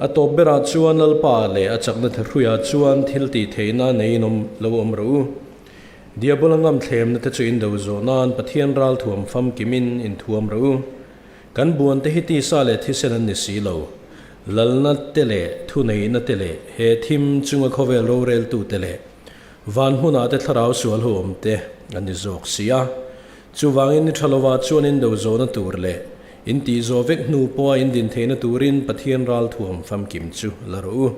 A tawp berah chuan Lalpa leh a chakna thahruiah chuan thil tih theihna neiin awm lo awm rawh u. Diabola ngam thlemna te chu in do zawh nan Pathian ral thuam famkimin in thuam rawh u. Kan buan te hi tisa leh thisen an ni si lo. Lalna te leh thuneihna te leh he thim chunga khawvel roreltu te leh van hmunah te thlarau sual ho awm te an ni zawk si a. Chuvangin ni tha lovah chuan in do zawhna tur leh in tih zawh vek hnu pawha in din theihna turin Pathian ral thuam famkim chu la rawh u.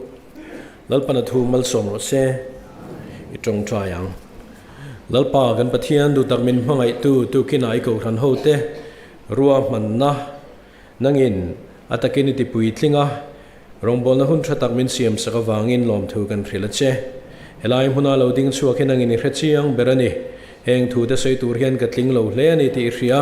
Lalpana thu malsawm rawh se, i tawngtai ang. Lalpa kan Pathian duhtak min hmangaihtu tukinah i kohhran hote ruahmanna nangin a takin i tipuitling a, rawngbawlna hun tha tak min siamsak avangin lawmthu kan hrilh a che. Helai hmuna lo ding chhuak hi nangin i hre chiang ber a ni. Heng thute sawi tur hian ka tling lo hle a ni tih i hria.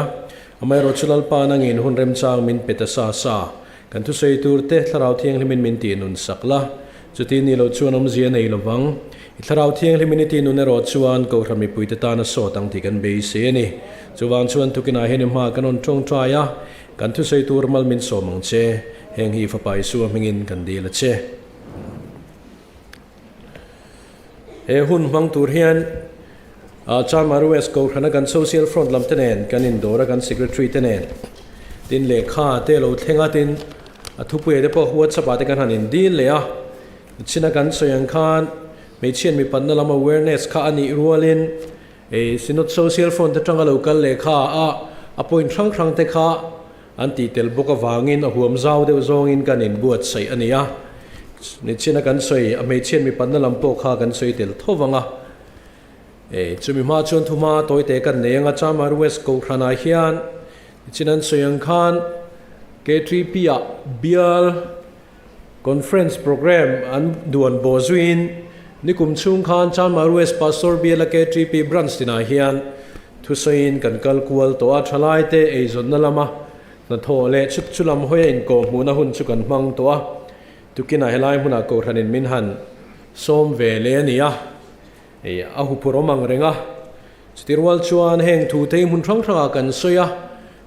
Amaherawhchu Lalpa nangin hun remchang min pe ta sa sa. Kan thusawi tur te Thlarau Thianghlimin min tih nun sak la, chuti ni lo chuan awmzia nei lo vang. I Thlarau Thianghlimin i tih nun erawh chuan Kohhran mipuite tan a sawt ang tih kan beisei a ni. Chuvang chuan tukinah hian i hma kan rawn tawngtai a, kan thusawi tur mal min sawm ang che. Heng hi i Fapa Isua hmingin kan dil a che. He hun hmang tur hian Chanmari West Kohhrana kan Social Front lam te nen kan indawr a, kan Secretary te nen tin lehkha te lo thleng a, tin a thupuia te pawh WhatsApp ah te kan han indil leh a. China kan sawi ang khan hmeichhiat mipatna lam awareness kha a nih rualin Synod Social Front atanga lo kal lehkha a a point hrang hrang te kha An tih tel bawk avangin a huam zau deuh zawngin kan inbuatsaih a ni a. Nichina kan sawi, a hmeichhiat mipatna lam pawh kha kan sawi tel tho vang a. E, chumi hma chuan thuma tawite kan nei ang a, Chamar West Kohhranah hian nichina an sawi ang khan KTP-ah bial conference programme an duan bawh zuiin nikum chhung khan Chamar West Pastor biala KTP branch tinah hian Thusawiin kan kal kual tawh a, thalaite eizawnna lama hnathawh leh chhuk chu lam hawia inkawh hmuhna hun chu kan hmang tawh a, tukinah helai hmunah Kohhranin min han sawm ve leh a ni a, hei a huphurh awm ang reng a. Chuti rual chuan heng thu te hi hmun hrang hrangah kan sawi a,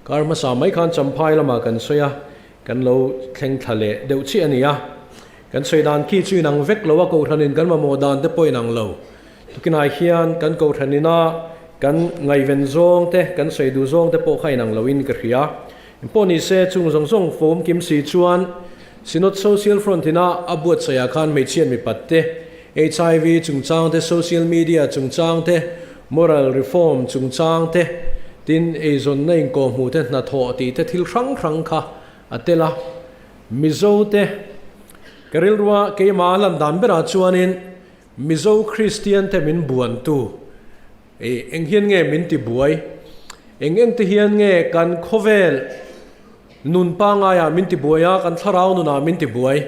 kar hmasa mai khan Champhai lamah kan sawi a, kan lo thleng thla leh deuh chiah a ni a. Kan sawi dan khi chu inang vek lo a, Kohhranin kan mamawh dan te pawh inang lo. Tukinah hian kan Kohhran ina kan ngaihven zawng te, kan sawi duh zawng te pawh kha inang loin ka hria. Engpawh ni se, chung zawng zawng fawm kim si chuan Synod Social Front ina a buatsaihah khan hmeichhiat mipat te, HIV chungchang te, social media chungchang te, moral reform chungchang te, tin eizawnna inkawhhmuh te, hnathawh tih te thil hrang hrang kha a tel a. Mizo te, ka rilrua keimah lan dan berah chuanin Mizo Kristian te min buantu i eng hian nge min ti buai? Eng eng te hian nge kan khawvel nun pangaiah min ti buai a, kan thlarau nunah min ti buai?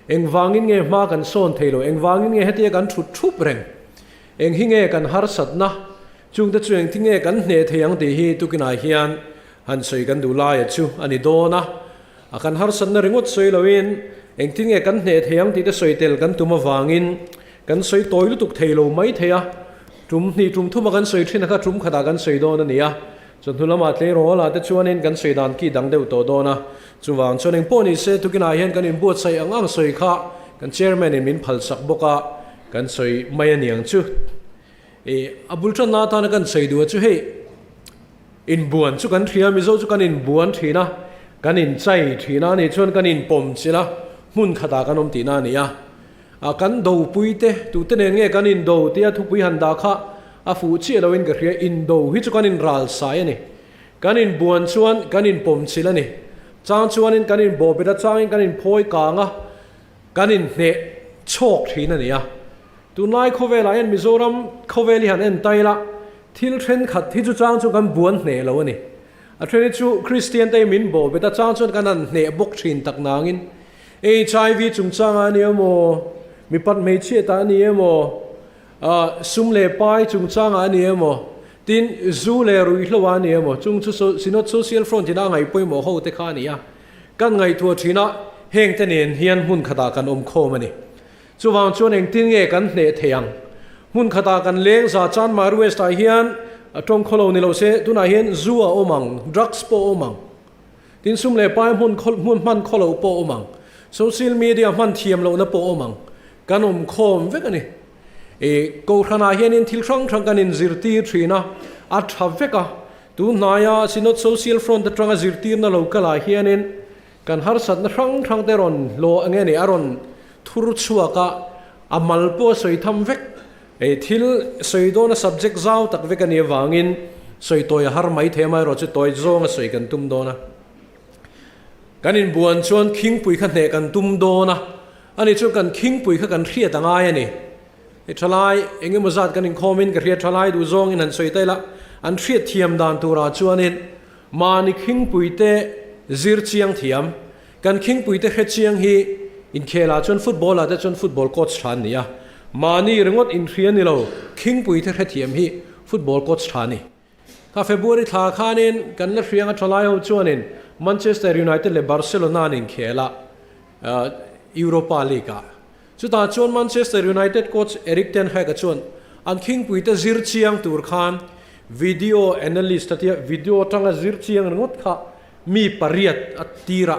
Eng vangin nge hma kan sawn thei lo? Eng vangin nge hetia kan thut thup reng? Eng hi nge kan harsatna? Chungte chu engti nge kan hneh thei ang tih hi tukinah hian han sawi kan duh laia chu a ni dawn a. A kan harsatna ringawt sawi loin engtin nge kan hneh thei ang tih te sawi tel kan tum avangin kan sawi tawi lutuk thei lo mai thei a, tum hnih tum thuma kan sawi thin a kha tum khatah kan sawi dawn a ni a, chawhnu lamah tleirawl ah te chuanin kan sawi dan ki dang deuh tawh dawn a, chuvang chuan engpawh ni se tukinah hian kan inbuatsaih ang ang sawi kha kan chairman in min phalsak bawk a, kan sawi mai a niang chu. I a bul tanna atana kan sawi duh a chu hei inbuan chu kan hria Mizo chu kan inbuan thin a, kan inchai thin a, ani chuan kan inpawm chilh a, hmun khatah kan awm tihna a ni a. A kan dopui te tute nen nge kan indo tia thupui han dah kha a fuh chiah loin ka hria, indo hi chu kan inral sai a ni. Kan inbuan chuan kan inpawm chilh a ni. Chang chuanin kan inbawhbet a, changin kan inphawi kang a, kan inhneh chhawk thin a ni a. Tunlai khawvelah hian Mizoram khawvel hi han en ta ila, thil thenkhat hi chu chang chu kan buan hneh lo a ni. A then hi chu Kristian te hi min bawh bet a, chang chuan kan han hneh bawk thin tak nangin HIV chungchangah a ni emaw, mipat hmeichhiatah a ni emaw, sum leh pai chungchangah a ni emaw, tin zu leh ruihhloah a ni emaw, chung chu Synod Social Front ina a ngaih pawimawh ho te kha a ni a. Kan ngaihtuah thin a, heng te nen hian hmun khatah kan awm khawm a ni. Chuvang chuan engtin nge kan hneh thei ang? Hmun khatah kan leng za chan Mar West ah hian a tawng khaw lo ni lo se, tunah hian zu a awm ang, drugs pawh a awm ang. Tin sum leh pai hmun hmun hman khaw lo pawh a awm ang. Social media hman thiam lohna pawh awm ang. Kan awm khawm vek a ni. I Kohhranah hianin thil hrang hrang kan inzirtir thin a, a tha vek a. Tun hnaia Synod Social Front atanga zirtirna lo kalah hianin kan harsatna hrang hrang te rawn hlawh eng nge ni a rawn thur chhuak a, a mal pawh a sawi tham vek. Hei thil sawi dawna subject zau tak vek a nih avangin sawi tawi a har mai thei a, amaherawhchu tawi zawnga sawi kan tum dawn a. Kan inbuan chuan khingpui kha hneh kan tum dawn a, ani chuan kan khingpui kha kan hriat a ngai a ni. Hei thalai eng emaw zat kan inkhawmin ka hriat thalai duh zawngin han sawi ta ila, an hriat thiam dan turah chuanin mahni khingpui te zir chiang thiam, kan khingpui te hre chiang hi inkhelah chuan football ah te chuan football coach tha an ni a, mahni ringawt inhria ni lo khingpui te hrethiam hi football coach tha a ni. Kha February thla khanin kan la hriang a thalai ho chuanin Manchester United leh Barcelona an inkhel a Europa League ah. Chutah chuan Manchester United coach Erik ten Hag-a chuan an khingpuite zir chiang tur khan video analyst a tia video atanga zir chiang ringawt kha mi pariat a tir a.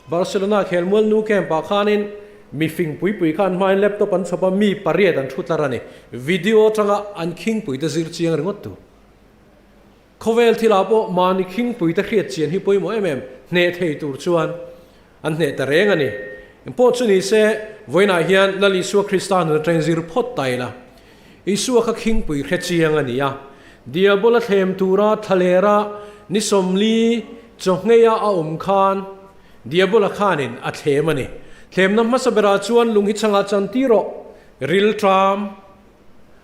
Barcelona khelmual Nou Camp ah khanin mi fing pui pui khan hmain laptop an chhawp a, mi pariat an thu tlar a ni. Video atanga an khingpuite zir chiang ringawt tur. Khawvel thilah pawh mahni khingpuite hriat chian hi pawimawh em em, hneh thei tur chuan an hneh ta reng a ni. Engpawh chu ni se, vawiinah hian Lal Isua Krista nun atangin zir phawt ta ila. Isua kha khingpui hre chiang a ni a, Diabola thlem tura thlalera ni 40 chawngheia a awm khan Diabola khanin a thlem a ni. Thlemna hmasa berah chuan lung hi chhangah chan tir rawh, rilṭam,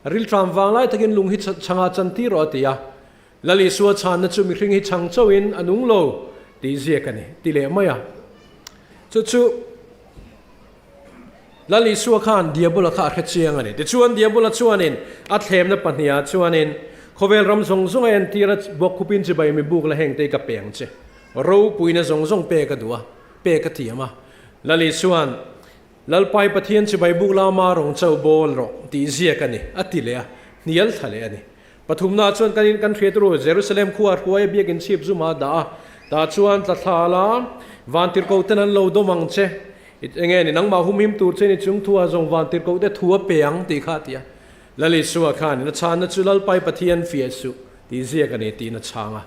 rilṭam vang lai takin lung hi chhangah chan tir rawh a ti a. Lal Isua chhanna chu mihring hi chhang chauhin a nung lo tih ziak a ni, ti leh mai a. Chu chu. Lal Isua khan Diabola kha a hre chiang a ni. Tichuan, Diabola chuanin a thlemna pahniha chuanin, Khawvel ram zawng zawng a entir a, bawkkhupin chibai mi buk la heng te hi ka pe ang che. Ropuina zawng zawng pek a duh a, pek a thiam a. Lal Isua'n, Lalpai Pathian chibai buk la ama rawng chauh bawl rawh, tih ziak a ni, a ti leh a, hnial thla leh a ni. Pathumna chuan kan in kan hriat ru, Jerusalem khua hruai a biakin chhip zuma a dah a, tah chuan tla thla la, vantirhkoh ten an lo dawm ang che, enge ni nangmah humhim tur che ni chung thu ah zawng vantirhkoh te thu a pe ang tih kha a ti a. Lal Isua khan in a chhanna chu Lalpai Pathian fiah suh tih ziak a ni tiin a chhang a.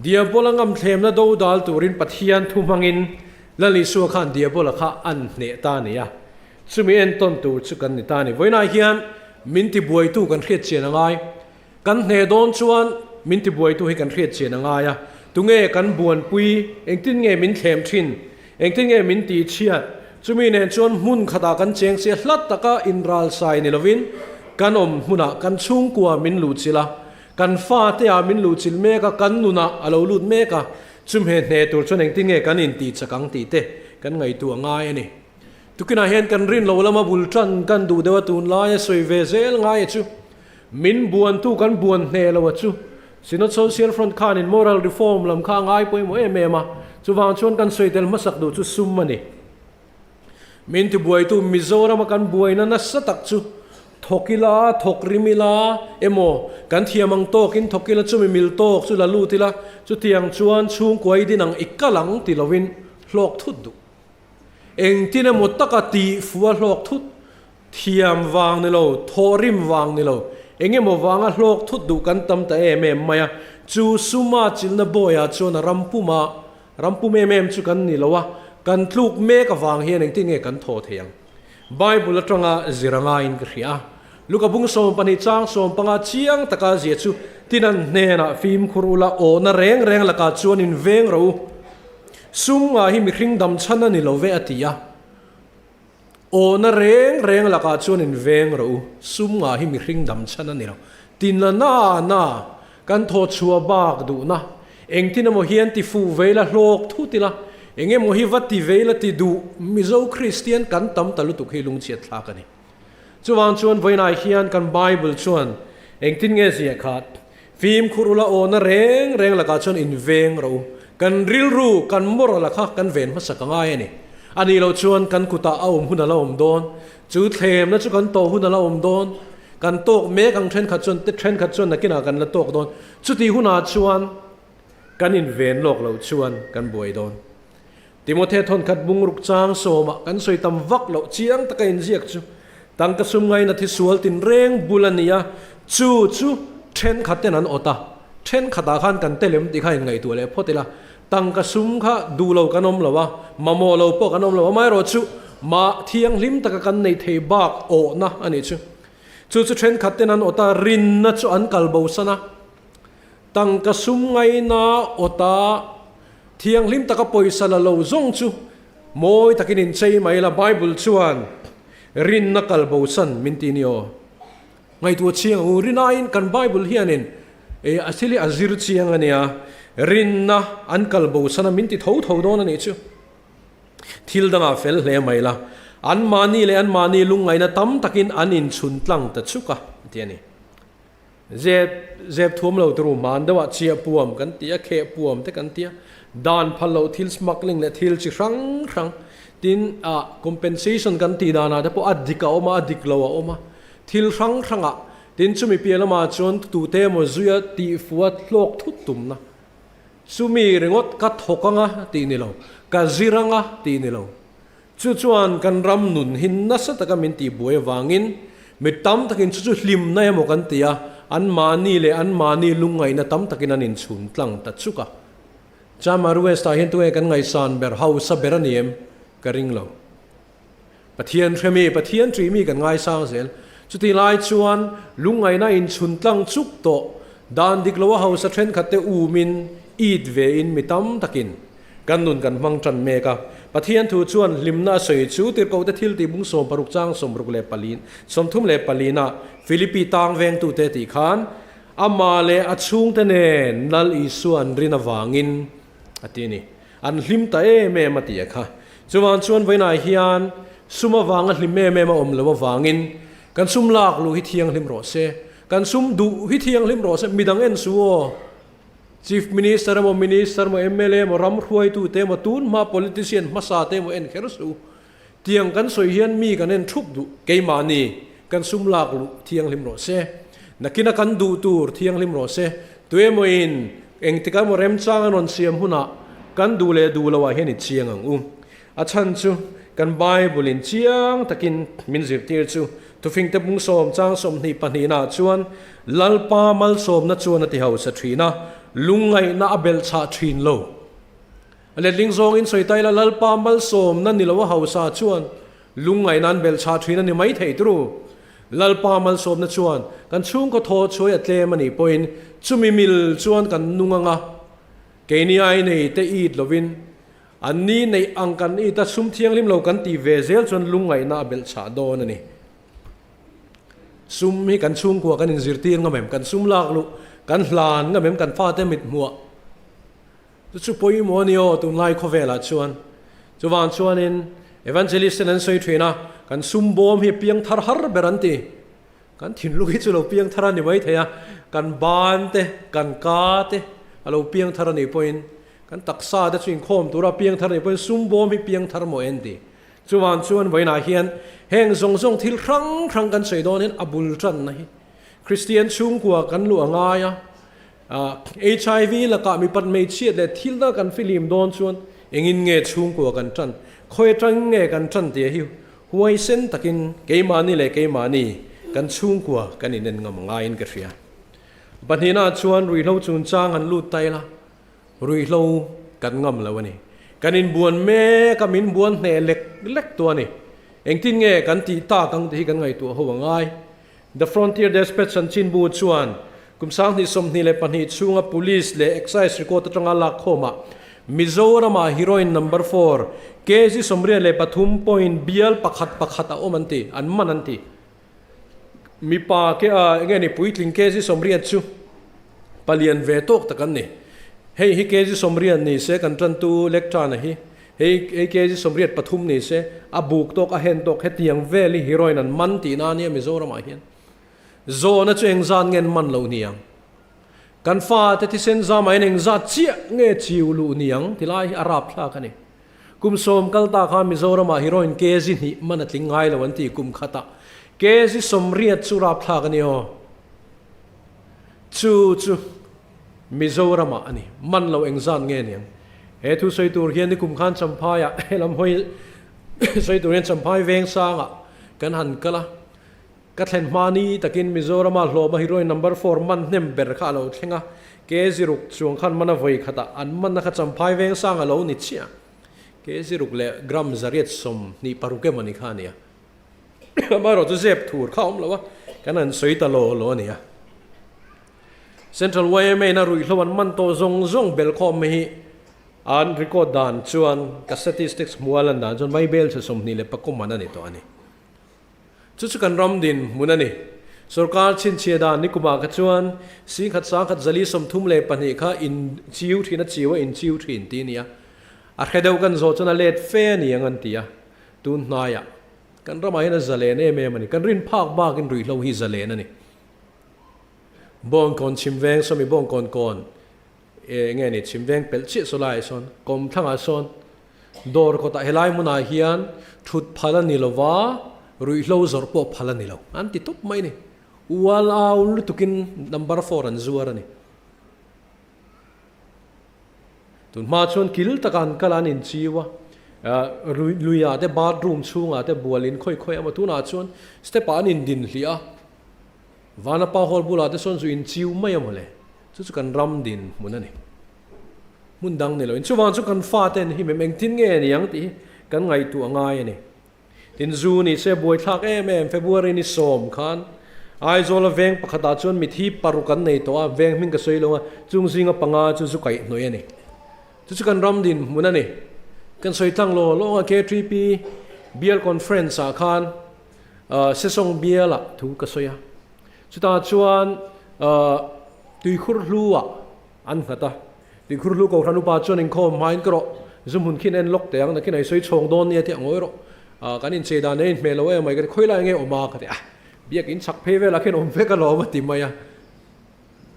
Diabola ngamthlemna do dal turin Pathian thu hmangin Lal Isua khan Diabola kha an hneh ta a ni a. Chumi entawn tur chu kan ni ta a ni. Vawiinah hian min tibuaitu kan hriat chian a ngai. Kan hneh dawn chuan min tibuaitu hi kan hriat chian a ngai a. Tunge kan buanpui, engtin nge min thlem thin, engtin nge min tihchhiat, chumi nen chuan hmun khatah kan cheng sia hlat taka inralsai ni lovin kan awm hmunah kan chhungkua min luhchilh a, Kan fate ah min luhchilh mek a, kan nunah a lo lut mek a, chumhe hne tur chuan engtin nge kan intih chak ang tih te kan ngaihtuah ngai a ni. Tukinah hian kan rin lo lama bul tan kan duh deuh a, tunlaia sawi ve zel ngai a chu. Min buantu kan buan hne lo a chu. Synod Social Front khanin moral reform lam kha a ngai pawimawh em em a, chuvang chuan kan sawi tel hmasak duh chu sum a ni. Min tibuaitu Mizorama kan buaina nasa tak chu thawk ila, thawk rim ila emaw kan thiam ang tawkin thawk ila chumi mil tawk chu la lut ila, chutiang chuan chhungkua i din ang i kal ang ti lovin hlawk thut duh. Engtin emaw taka tih fu a hlawk thut, thiam vang ni lo, thawh rim vang ni lo, eng emaw vanga hlawk thut duh kan tam ta em em mai a, chu suma chilna bawiah chuan a ram puma Ram pum em em chu kan ni lo a, kan tluk mek avang hian engtin nge kan thaw thei ang? Bible atanga zir a ngaiin ka hria a. Luka bung 12 chang 15 chiang taka zia chu Tinan hnenah fimkhur ula awhna reng reng lakah chuan in veng rawh u. Sum ngah hi mihring dam chhan a ni lo ve a ti a. Awhna reng reng lakah chuan in veng rawh u. Sum ngah hi mihring dam chhan a ni lo. Tina na na kan thaw chhuah bak duhna. Engtin emaw hian ti fuh vei la hlawk thut ila, eng emaw hi va ti vei la ti duh Mizo Kristian kan tam ta lutuk hi lungchhiat thlak a ni. Chuvang chuan vawiinah hian kan Bible chuan engtin nge ziah khat? Fimkhur ula awhna reng reng lakah chuan in veng rawh u. Kan rilru, kan moral a kha kan ven hmasa ka ngai a ni. A nih loh chuan kan kutah a awm hun a la awm dawn. Chu thlemna chu kan tawh hun a la awm dawn. Kan tawk mek ang thenkhat chuan te thenkhat chuan nakinah kan la tawk dawn. Chutih hunah chuan kan inven lawk loh chuan kan buai dawn. Timothea thawnkhat bungruk chang sawmah kan sawi tam vak loh chiang taka inziak chu tangka sum ngaina thi sual tinreng bul a ni a, chu chu thenkhat ten an awt a, thenkhatah khan kan telem tih kha inngaihtuah leh phawt ila, tangka sum kha duh lo kan awm lo a, mamawh lo pawh kan awm lo a, amaherawhchu mah thianghlim taka kan neih thei bak awhna a nih chu. Chu chu thenkhat ten an awt a, rinna chu an kal bosan a. Tangka sum ngaina awta thianghlim taka pawisa la lo zawng chu mawi takin inchei mai la, Bible chuan rinna kal bosan min ti ni aw. Ngaihtuah chiang ang u, rinaiin kan Bible hianin e a thil hi a zir chiang a nia, rinna an kal bosan a min ti tho tho dawn a nih chu. Thil dangah fel hle mai la, anmahni leh anmahni lungngaihna tam takin an inchhun tlang ta chuk a, a ti a ni. Zep zep thuam lo tur hman deuhah chiah puam kan ti a, kheh puam te kan ti a, dan phal loh thil smuggling leh thil chi hrang hrang tin ah compensation kan tih danah te pawh a dik a awm a, a dik lo a awm a, thil hrang hrangah tin chumi piah lamah chuan tute emaw zuia tihfuh a hlawk thut tumna chumi ringawt ka thawk anga tih ni lo, ka zir anga tih ni lo. Chu chuan kan ram nun hi nasa taka min tihbuai avangin mi tam takin chu chu hlimna emaw kan ti a, anmahni leh anmahni lungngaihna tam takin an inchhun tlang ta chuk a. Chamar West-ah hian tunge kan ngaihsan ber, hausa ber a ni em? Ka ring lo. Pathian hre mi, Pathian ṭih mi kan ngaisang zel. Chutih lai chuan lungngaihna inchhun tlang chuk tawh, dan dik loa hausa ṭhenkhatte umin, it vein mi tam takin Kan nun kan hmang ṭan mek a. Pathian thu chuan hlimna a sawi chu tirhkohte thil tih bung 60 chang 64, 34 ah Philippi tang vengtute tih khan amah leh a chhungte nen Lal Isua an rin avangin a ti a ni. An hlim ta em em a ti a kha. Chuvang chuan vawiinah hian sum avanga hlim em em a awm lo avangin kan sum lak luh hi thianghlim rawh se, kan sum duh hi thianghlim rawh se, midang en su aw. Chief Minister emaw Minister emaw mla emaw ram hruaitute emaw tun hma politician hmasa te emaw en kher suh. Tiang kan sawi hian mi kan en thup duh keimahni kan sum lak luh thianghlim rawh se. Nakina kan duh tur thianghlim rawh se. Tuemaw in engtikah emaw remchang an rawn siam hunah kan duh leh duh loh ah hian i chiang ang u. A chhan chu kan Bible in chiang takin min zirtir chu Thufingte bung sawm chang 22 naah chuan Lalpa malsawmna chuan a ti hausa thin a, lungngaihna a belhchhah thin lo. A letling zawngin sawi ta ila Lalpa malsawmna ni lo a hausa chuan lungngaihna an belhchhah thin a ni mai thei turu. Lalpa malsawmna chuan kan chhungkaw thaw chhuai a tlem a nih pawhin chumi mil chuan kan nung anga keini ai nei te it lovin An ni neih ang kan it a, sum thianghlim lo kan tih ve zel chuan lungngaihna a belh chhah dawn a ni. Sum hi kan chhungkua kan inzirtir ngam em? Kan sum lak luh kan hlan ngam em? Kan fate mit hmuah chu chu pawimawh a ni aw tunlai khawvelah chuan. Chuvang chuanin Evangelist ten an sawi thin a, kan sum bawm hi piang thar har ber an ti. Kan thinlung hi chu lo piang thar a ni mai thei a, kan ban te, kan ka te a lo piang thar a nih pawhin Kan taksa te chu inkhawm tura piang thar nih pawhin sum bawm hi piang thar maw en ti. Chuvan chuan vawiinah hian heng zawng zawng thil hrang hrang kan sawi dawn hian a bul tanna hi Kristian chhungkua kan luh a ngai a, HIV lakah mipat hmeichhiat leh thil dang kan filim dawn chuan engin nge chhungkua kan tan, khawi atangin nge kan tan tih hi huaisen takin keimahni leh keimahni kan chhungkua kan inen ngam a ngaiin ka hria. Pahnihnaah chuan ruihhlo chungchang han lut ta ila. Ruihhlo kan ngam lo a ni. Kan inbuan mek a, min buan hneh lek lek tu a ni. Engtin nge kan tih tak ang tih hi kan ngaihtuah ho a ngai. The Frontier Dispatch chanchinbu chuan kum 2022 chhunga Police leh Excise record atanga lakkhawmah Mizoramah heroin number four kg 83 point bial pakhat pakhat a awm an ti, an man an ti. Mipa ke a enge ni puitling kg 80 chu palian ve tawk tak an ni. Hei hi kg 80 ni se kan tantu lectern a hi hei hei kg 83 ni se a buk tawk a hen tawk hetiang vel hi heroin an man tihna ania Mizoramah hian. Zawhna chu engzat nge an man lo niang? Kan fate thisen zamah hian engzat chiah nge chiu luh niang tilai hi a rapthlak a ni. Kum sawm kal ta khan Mizoramah heroin kg hnih man a tling ngai lo an ti kum khatah kg 80 chu rapthlak a ni aw. Chu chu Mizoramah a ni. Man lo engzat nge niang? He thu sawi tur hian nikum khan Champhaiah helam hawi sawi tur hian Champhai veng sangah kan han kal a. Ka thlen hma ni takin Mizorama hlawma heroin number four man hnem ber kha a lo thleng a, ke ziruk chuang khan man a vawi khatah an manna kha Champhai veng sang a lo ni chiah. Ke ziruk leh gram 826 emaw ni kha a nia. Amaherawh chu zep thur kha a awm lo a, kan han sawi ta law law a nia. Central yma in a ruihhlo an man tawh zawng zawng belkhawm mai hi an record dan chuan ka statistics hmuh a lan dan chuan Maibel chhe 23 man a ni tawh a ni. Chu chu kan ram din hmun a ni. Sorkar chhinchhiah dan nikumah kha chuan 10,000 1,032 kha in chiu thin a chiu a in chiu thin tih a ni a. A hre deuh kan zawh chuan a let fe a ni ang an ti a. Tun hnaiah kan ramah hian a zalen em em a ni. Kan rin phak bakin ruihhlo hi zalen a ni. Bawngkawn chhim veng sawmi bawngkawn kawn e nge ni chhim veng pelh chiah saw laiah sawn kawmthlangah sawn dawr kawtah helai hmunah hian thut phal a ni lova ruihhlo zawrh pawh phal a ni lo an ti tawp mai a ni. Ual au lutukin number four an zuar a ni. Tun hma chuan kil taka an kal a an inchiu a, luiah te bathroom chhungah te bual in khawi khawi a maw tunah chuan step ah an indin hliah a, Vanapa hall bulah te sawn chu inchiu mai a mawle, chu chu kan ram din hmun a ni. Hmun dang ni loin chuvang chu kan fate an him em engtin nge ni ang tih hi kan ngaihtuah ngai a ni. Tin zu ni se buaithlak em em February ni 10 khan Aizawl a veng pakhatah chuan mithi paruk an nei tawh a, veng hming ka sawi lo a, chung zinga panga chu zu kaih hnawih a ni. Chu chu kan ram din hmun a ni. Kan sawi tlang law lawng a KTP Bial Conference ah khan Sesawng bialah thu ka sawi a, chutah chuan tuikhur hlu-ah an nghat a. Tuikhur hlu Kohhran upa chuan inkhawm hmain ka rawh, zu hmun khin en lawk teh ang, nakin a i sawi chhawng dawn nia tih a ngawi rawh. Kan inchei dan ei inhmeh lo em mai ka ti, khawi lai nge awm a ka ti a, biak in chhak phei velah khian awm vek alawm a ti mai a.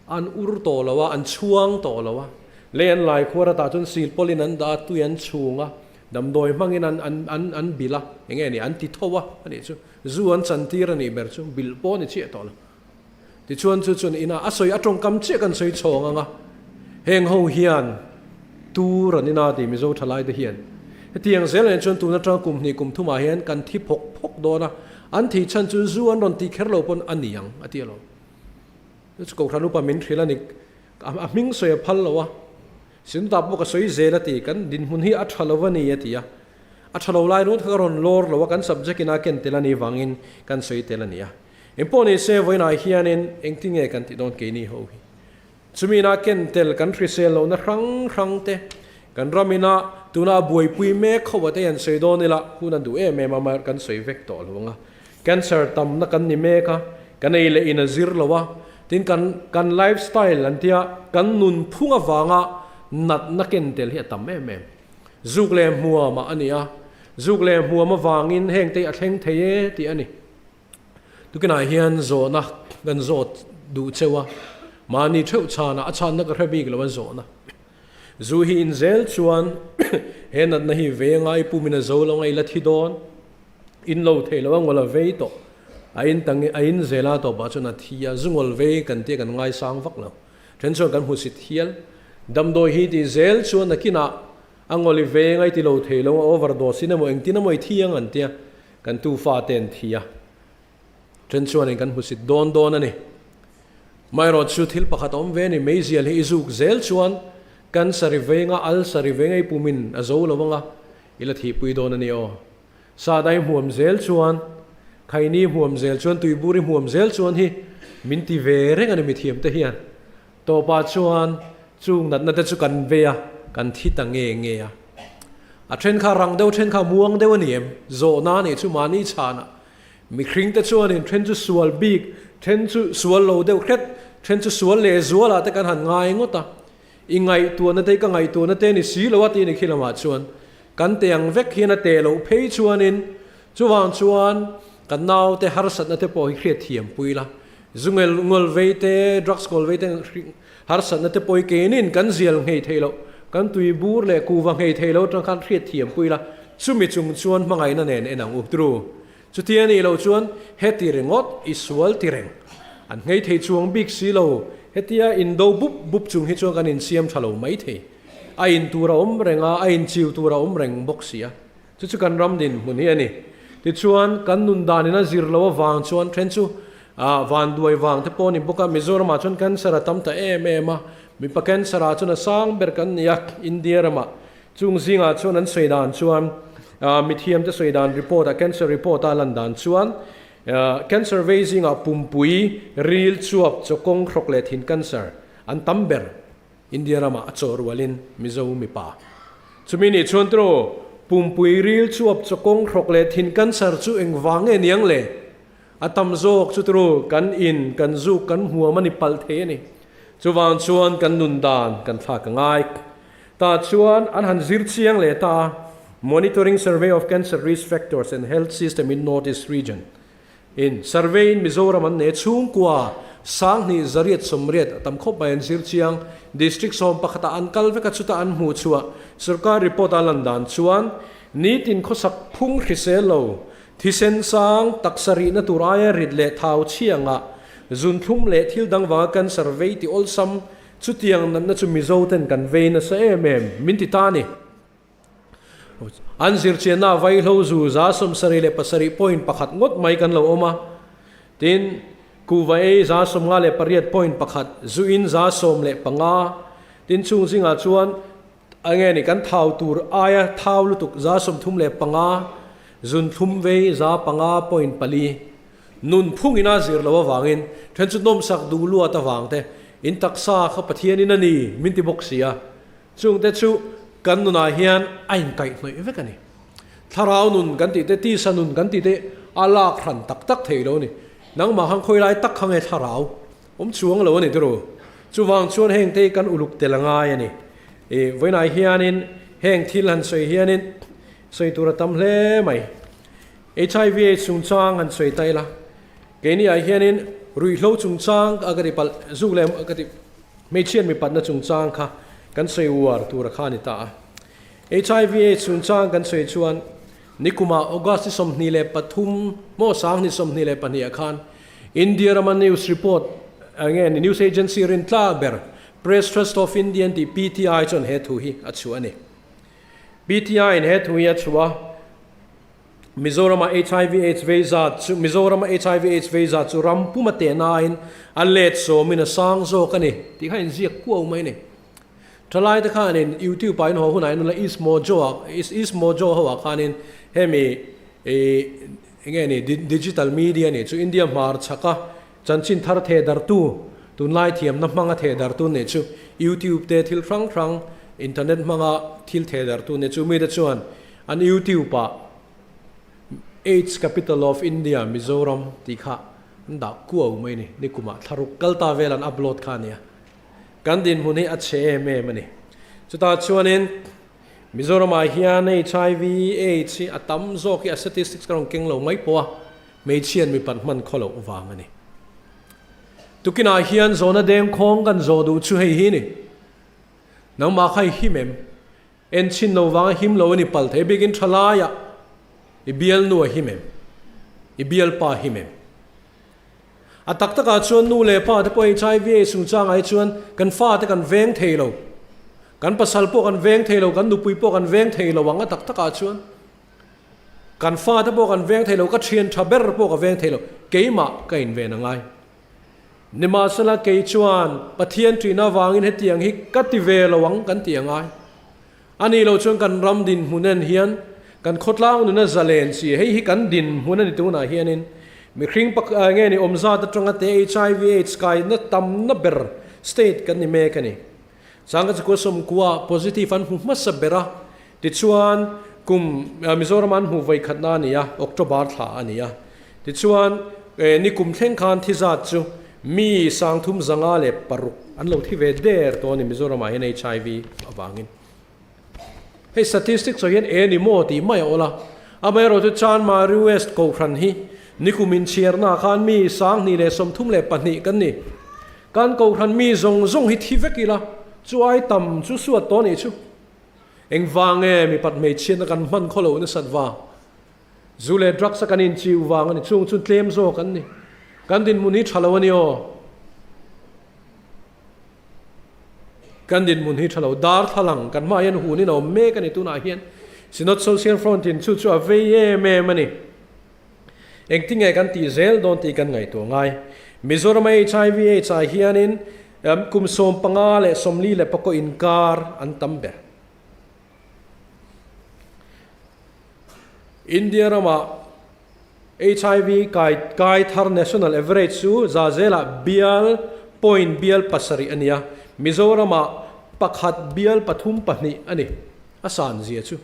An ur tawh lo a, an chhuang tawh lo a. Lei an lai khuar atah chuan sil pawlin an dah a, tui an chhung a, damdawi hmangin an an an an bilh a, eng nge ni, an ti tho a a nih chu. Zu an chantir a nih ber chu, bilh pawh a ni chiah tawh lo. Tichuan chu chuan inah a sawi a tawngkam chiah kan sawi chhawng ang a, heng ho hian tur an ina tih Mizo thalaite hian hetiang zel nen chuan tun atanga kum hnih kum thumah hian kan thi phawk phawk dawn a, an thih chhan chu zu an rawn tih kher lo pawn a ni ang a ti alawm. Chu Kohhran upa min hrilh a ni, a hming sawi a phal lo a, Sinta pawh ka sawi zel a ti, kan dinhmun hi a tha lo a ni a ti a, a tha lo lai ringawt kha ka rawn lawr lo a, kan subject in a ken tel a nih vangin kan sawi tel a ni a. Engpawh ni se vawiinah hianin engtin nge kan tih dawn keini ho hi? Chumi ina ken tel kan hrisel lohna hrang hrang te, kan ram ina tuna a buaipui mek ho a te hian sawi dawn ila hun a duh em em a, amaherawhchu kan sawi vek tawh lo ang a. Cancer tamna kan ni mek a, kan ei leh in a zir lo a, tin kan kan life style an tia kan nun phung avanga natna ken tel hi a tam em em. Zuk leh hmuamah a ni a, zuk leh hmuam avangin heng te hi a thleng thei e tih a ni. Tukinah hian zawhna kan zawt duh cheu a, mahni theuh chhanah a chhanna ka hre bik lo a zawhna. Zu hi in zel chuan he natna hi ve ngai pumin a zo lo a, i la thi dawn. In lo thei lo a, ngawlh a vei tawh. A in tang a in zel a tawpah chuan a thi a, zu ngawlh vei kan tia kan ngaisang vak lo. Then chuan kan hmusit hial. Damdawi hi tih zel chuan nakinah a ngawlh i ve ngai ti lo thei lo a, overdose in emaw engtin emaw i thi ang an tia, kan tufa te an thi a. Then chuanin kan hmusit dawn dawn a ni. Amaherawh chu thil pakhat a awm ve a ni, meizial hi i zuk zel chuan cancer i vei anga, ulcer i vei anga i pumin a zo lo anga, i la thihpui dawn a ni aw. Sadai hmuam zel chuan, Khaini hmuam zel chuan, Tuiburi hmuam zel chuan hi min ti ve reng a ni mithiam te hian. Tawpah chuan chung natna te chu kan vei a, kan thi ta nge nge a. A then kha rang deuh, then kha muang deuh a ni em? Zawhna a nih chu mahni chhanah. Mihring te chuanin then chu sual bik, then chu sual lo deuh hret, then chu sual lehzualah te kan han ngai ngawt a. I ngaihtuahna te hi ka ngaihtuahna te ni si lo a tih a ni khi lamah chuan kan teh ang vek hian a teh loh phei chuanin chuvang chuan kan naute harsatna te pawh hi hriat thiam pui la, zu ngel ngawl vei te, drugs ngawl vei te harsatna te pawh hi keinin kan zial nghei thei loh, kan tui bur leh kuva nghei thei lo atang khan hriat thiam pui la, chumi chung chuan hmangaihna nen en ang u tru. Chuti a nih loh chuan heti ringawt i sual ti reng. An nghei thei chuang bik si lo, hetia indo bup bup chung hi chuan kan insiam tha lo mai thei. A in tur a awm reng a, a in chiu tur a awm reng bawk si a. Chu chu kan ram dinhmun hi a ni. Tichuan, kan nun danin a zir lo avang chuan then chu vanduai vang te pawh a ni bawk a. Mizoramah chuan cancer a tam ta em em a, mipa cancer ah chuan a sang ber kan ni a, India ramah. Chung zingah chuan an sawi dan chuan mithiamte sawi dan report ah, cancer report a lan dan chuan cancer vei zingah pumpui, ril, chuap, chawkawng, hrawk leh thin cancer an tam ber. India ramah a chaw rualin Mizo mipa chumi nih chuan tiraw pumpui ril chuap chawkawng hrawk leh thin cancer chu engvang nge niang le? A tam zawk chu tiraw kan in, kan zuk, kan hmuam a ni palh thei a ni. Chuvang chuan kan nun dan kan thlak a ngai. Tah chuan an han zir chiang leh ta a, Monitoring Survey of Cancer Risk Factors and Health System in North East Region In survey in Mizoram an nei chhungkua 2000 800 a tam khawp mai an zir chiang. District 11 ah an kal vek a chuta an hmuh chhuah sorkar report a lan dan chuan nitin khawsak phung hrisel lo, thisen sang, taksa rihna tur aia rit leh thau chhiangah zunthlum leh thil dang vanga cancer vei ti awlsam chutiang natna chu Mizo ten kan vei nasa em em min ti ta a ni. An zirchianna vaihlo zu 77 point pakhat ngawt mai kan lo awm a, tin, kuhva ei 58 point pakhat, zu in 15, tin chung zingah chuan enge ni kan thau tur aia thau lutuk 35, zunthlum vei 5 point pali. Nun phungin a zir loh avangin then chu nawmsak duh luat avang te in taksa kha Pathianin a ni min ti bawk si a. Chungte chu kan nunah hian a inkaihhnawih vek a ni. Thlarau nun kan tih te, tisa nun kan tih te a lak hran tak tak thei lo a ni. Nangmah khan khawi lai tak kha nge thlarau awm chuang lo a ni tiraw? Chuvang chuan hengte hi kan uluk tel a ngai a ni. I vawiinah hianin heng thil han sawi hianin sawi tur a tam hle mai. HIV AIDS chungchang han sawi ta ila, keini ah hianin ruihhlo chungchang a ka ti palh zuk leh ka ti. Hmeichhiat mipatna chungchang kha kan sawi uar tur a kha a ni ta a. Hiv AIDS chungchang kan sawi chuan nikumah August ni 23 maw 2022 ah khan India rama news report nge ni news agency rintlak ber Press Trust of India an tih PTI chuan he thu hi a chhuah a ni. PTI in he thu hi a chhuah a. Mizorama hiv aids vei zat chu Mizorama hiv aids vei zat chu ram puma tehnain a let sawmin a sang zawk a ni tih kha inziak kuau mai a ni. Thalai te khanin YouTube ah in haw hunah in la East Mojo ah East Mojo ho ah khanin hemi ih enge ni digital media nih chu India hmar chhaka chanchin thar theh dartu tunlai thiamna hmanga theh dartu nih chu YouTube te thil hrang hrang internet hmanga thil theh dartu nih chu mite chuan An YouTube ah Aids Capital of India Mizoram tih kha an dah kuau mai a ni. Nikumah thlaruk kal ta vel an upload kha a nia. Kan dinhmun hi a chhe em em a ni. Chutah chuanin Mizoramah hian HIV AIDS hi a tam zawk hi a statistics ka rawn keng lo mai pawh a, hmeichhian mipat hman khaw loh vang a ni. Tukinah hian zawhna dengkhawng kan zawh duh chu hei hi a ni. Nangmah kha i him em? En chhin lo vanga him lo a ni pal thei bikin tha laiah i bialnu a him em? I bialpa a him em? A tak takah chuan nu leh pa te pawh HIV AIDS chungchangah hi chuan kan fate kan veng thei lo, kan pasal pawh kan veng thei lo, kan nupui pawh kan veng thei lo ang a tak takah chuan kan fate pawh kan veng thei lo, ka thian tha ber pawh ka veng thei lo, keimah ka inven a ngai. Nimahsela kei chuan Pathian ṭihna avangin hetiang hi ka ti ve lo ang kan ti a ngai. A nih loh chuan kan ram dinhmun en hian kan khawtlang nuna zalen chi hei hi kan dinhmun a ni tunah hianin mihring pakhat nge ni awmzat atanga te HIV AIDS kaina tamna ber state kan ni mek a ni. Changka chakua sawmkua positive an hmu hmasa ber a, tichuan kum Mizoram an hmuh vawikhatna a ni a, October thla a ni a. Tichuan ni kum thleng khan thi zat chu mi 356 an lo thi ve der tawh a ni Mizoramah hian HIV avangin. Hei statistics ah hian e ni maw tih mai a awl a, amaherawhchu Chanmari West Kohhran hi nikum inchhiarna ah khan mi 2032 kan ni. Kan Kohhran mi zawng zawng hi thi vek ila chu ai tam chu suat tawh anih chu. Engvang nge mipat hmeichhiatna kan hman khaw loh nasat va? Zu leh drugs a kan inchiu vang a ni, chung chu tlem zawk an ni. Kan dinhmun hi tha lo a ni aw. Kan dinhmun hi tha lo darthlalang kan hmaah hian hunin a awm mek a ni tunah hian Synod Social Front in chu chu a vei em em a ni. Engtinge kan tih zel dawn tih kan ngaihtuah ngai. Mizoram a HIV AIDS ah hianin kum 15 leh 44 inkar an tam ber. India ramah HIV kai kai thar national average chu za zelah bial point bial pasarih a ni a, Mizoramah pakhat bial pathum pahnih a ni. A san zia chu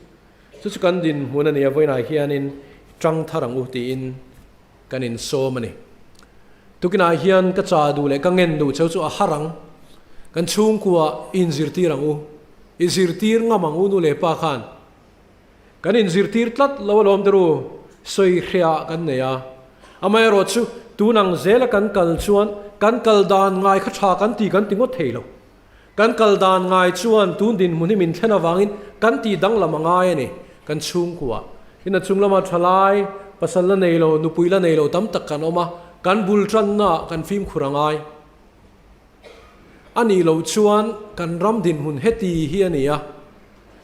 chu chu kan dinhmun a ni a, vawiinah hianin tang thar ang u tiin kan insawm a ni. Tukinah hian ka cha duh leh ka ngen duh cheu chu a har ang. Kan chhungkua i inzirtir ang u, i zirtir ngam ang u nu leh pa khan. Kan inzirtir tlat lo alawm te ru, sawi hriah kan nei a. Amaherawh chu tun ang zela kan kal chuan kan kal dan ngai kha tha kan ti kan ti ngawt thei lo. Kan kal dan ngai chuan tun dinhmun hi min thlen avangin kan tih danglam a ngai a ni. Kan chhungkua in a chung lama tha lai, pasal la nei lo, nupui la nei lo tam tak kan awm a, kan bul tanna kan fimkhur a ngai. A nih loh chuan kan ram dinhmun heti hi a ni a.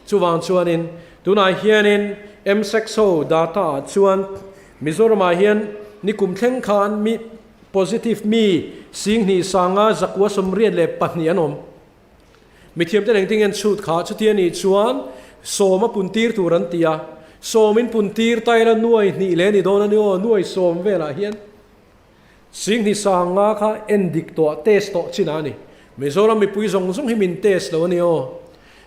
Chuvang chuanin tunah hianin MSEXO data ah chuan Mizoramah hian nikum thleng khan mi positive mi Singhnih sanga zakua 82 an awm. Mithiamten engtin nge an chhut kha? Chuti a nih chuan sawm a puntir tur an ti a. Sawmin puntir ta ila nuai hnih leh a ni dawn a ni aw, nuai sawm velah hian. Singhnih sanga kha en dik tawh, test tawh chin a ni. Mizoram mipui zawng zawng hi min test lo a ni aw.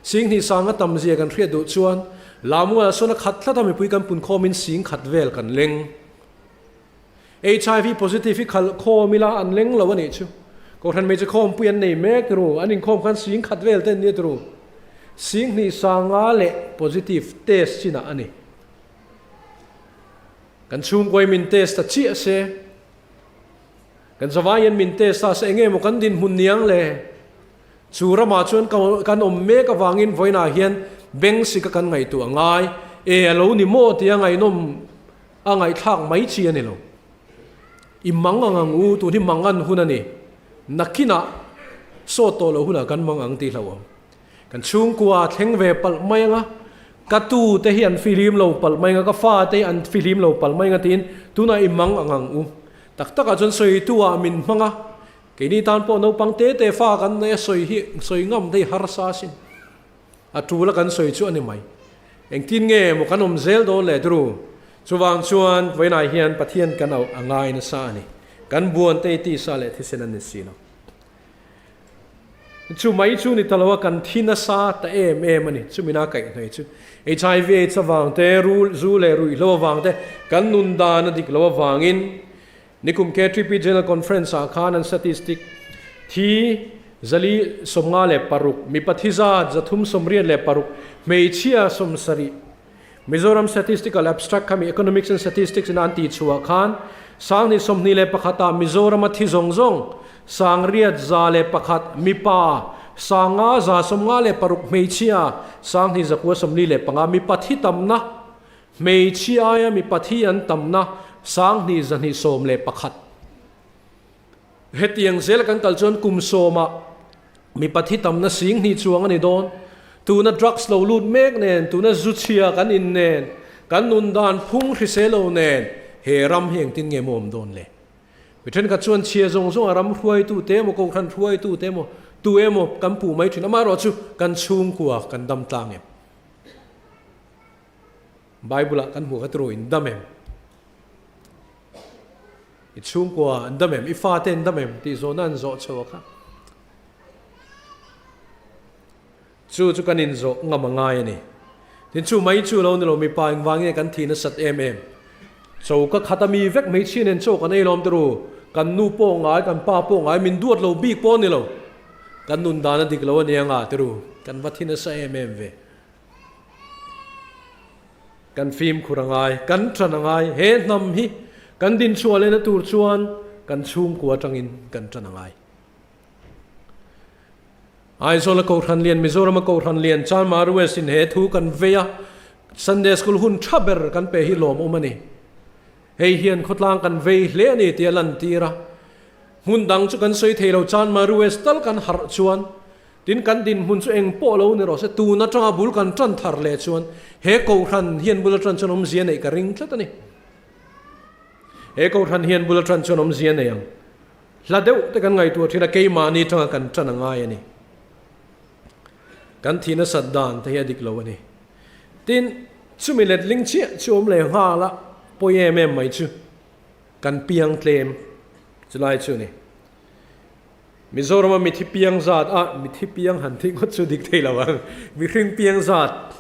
Singhnih sanga tam zia kan hriat duh chuan Lamualah sawn a khat tlat a mipui kan pun khawmin sing khat vel kan leng. HIV positive hi khalh khawm ila an leng lo a nih chu. Kohhran hmeichhe khawmpui an nei mek ru, an inkhawm khan sing khat vel te an ni ru. Singhnih sanga leh positive test chinah a ni. Kan chhungkuai min test ta chiah se, kan zavaiin min test ta se enge maw kan dinhmun niang le? Chu ramah chuan kan awm mek avangin vawiinah hian beng sika kan ngaihtuah a ngai. E a lo ni maw tia ngaihnawm a ngaihthlak mai chi a ni lo. I mang ang ang u, tun hi mang an hun a ni. Nakinah sawt tawh loh hunah kan mang ang tih hlauhawm. Kan chhungkua thleng ve palh mai anga, ka tu te hi an fihlim lo palh mai anga, ka fa te hi an fihlim lo palh mai anga tiin tunah i mang ang ang u. Tak takah chuan sawitu ah min hmang a, keini tan pawh naupang te te fa kan nei a sawi hi sawi ngam te hi harsa asin. A tul a kan sawi chu a ni mai. Engtin nge maw kan awm zel dawn leh turu? Chuvang chuan vawiinah hian Pathian kan auh a ngai nasa a ni. Kan buan te i tisa leh thisen an ni si lo. Chu mai chu ni ta lo a, kan thi nasa ta em em a ni. Chumina kaihhnawih chu HIV AIDS avang te, rul, zu leh ruihhlo avang te, kan nun dan a dik lo avangin nikum KTP General Conference ah khan an statistic thi 456, mipa thi zat 386, hmeichhia 70, Mizoram Statistical Abstract khami Economics and Statistics in an tih chhuah khan 2021 ah Mizoram a thi zawng zawng 801 mipa 556 hmeichhia 2945 mipa thi tamna hmeichhia aia mipa thi an tamna 2211. Hetiang zela kan kal chuan kum sawmah mipa thi tamna 2000 chuang a ni dawn. Tuna drugs lo lut mek nen, tuna zu chhia kan in nen, kan nun dan phung hrisel lo nen he ram hi engtin nge maw awm dawn le? Mi thenkhat chuan chhia zawng zawng a ram hruaitu te emaw, kohhran hruaitu te emaw, tu emaw kan puh mai thin. Amaherawhchu kan chhungkua kan dam tlang em? Bible ah kan hmuh kha turu in dam em? I chhungkua an dam em? I fate an dam em? Tih zawhna an zawh chho a kha. Chu chu kan inzawh ngam a ngai a ni. Tin chu mai chu lo ni lo mipa engvang nge kan thi nasat em em. Choka khat a mi vek hmeichhia nen chaw kan ei lawm te ru. Kan nu pawh ngai, kan pa pawh ngai, min duat lo bik pawh a ni lo. Kan nun dan a dik lo a nia nga te ru. Kan va thi nasa em em ve. Kan fimkhur a ngai, kan ṭan a ngai. He hnam hi kan dinchhuah lehna tur chuan kan chhungkua aṭangin kan ṭan a ngai. Aizawl a Kohhran Lian, Mizoram a Kohhran Lian, Chanmar West in he thu kan vei a, Sunday School hun ṭha ber kan pe hi lawmawm a ni. Hei hian khawtlang kan vei hle a ni tia lantir a. Hmun dang chu kan sawi thei lo, Chanmar West tal kan harh chuan. Tin, kan dinhmun chu eng pawh lo ni rawh se, tun atanga bul kan tan thar leh chuan he Kohhran hian bul atan chuan awmzia neih ka ring tlat a ni. He Kohhran hian bul atan chuan awmzia nei ang. Hla deuh te kan ngaihtuah thin a, keimahni atanga kan tan a ngai a ni. Kan thih nasat dan te hi a dik lo a ni. Tin, chumi letling chiah chu awm leh nghal a, pawi em em mai chu kan piang tlem chulai chu a ni. Mizorama mithi piang zat a, mithi piang han tih ngawt chu dik thei lo ang, mihring piang zat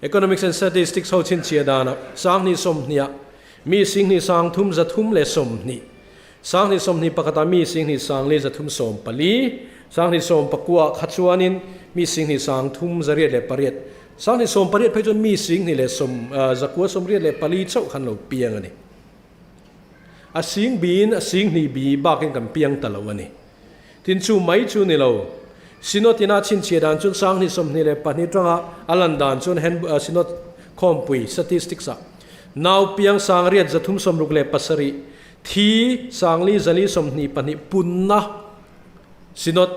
Economics and Statistics ho chhinchhiah danah 2020 ah mi 20 3 320, 2021 ah mi 20 4 314, 2019 ah kha chuanin mi 20 3 808, 2018 phei chuan mi 20 leh 984 chauh khan lo piang a ni. A sing biin a sing hnih bi bakin kan piang ta lo a ni. Tin chu mai chu ni lo. Synod ina chhinchhiah dan chuan 2022 tanga a lan dan chuan hand Synod khawmpui statistics ah nau piang 9367 thi 4422 punna Synod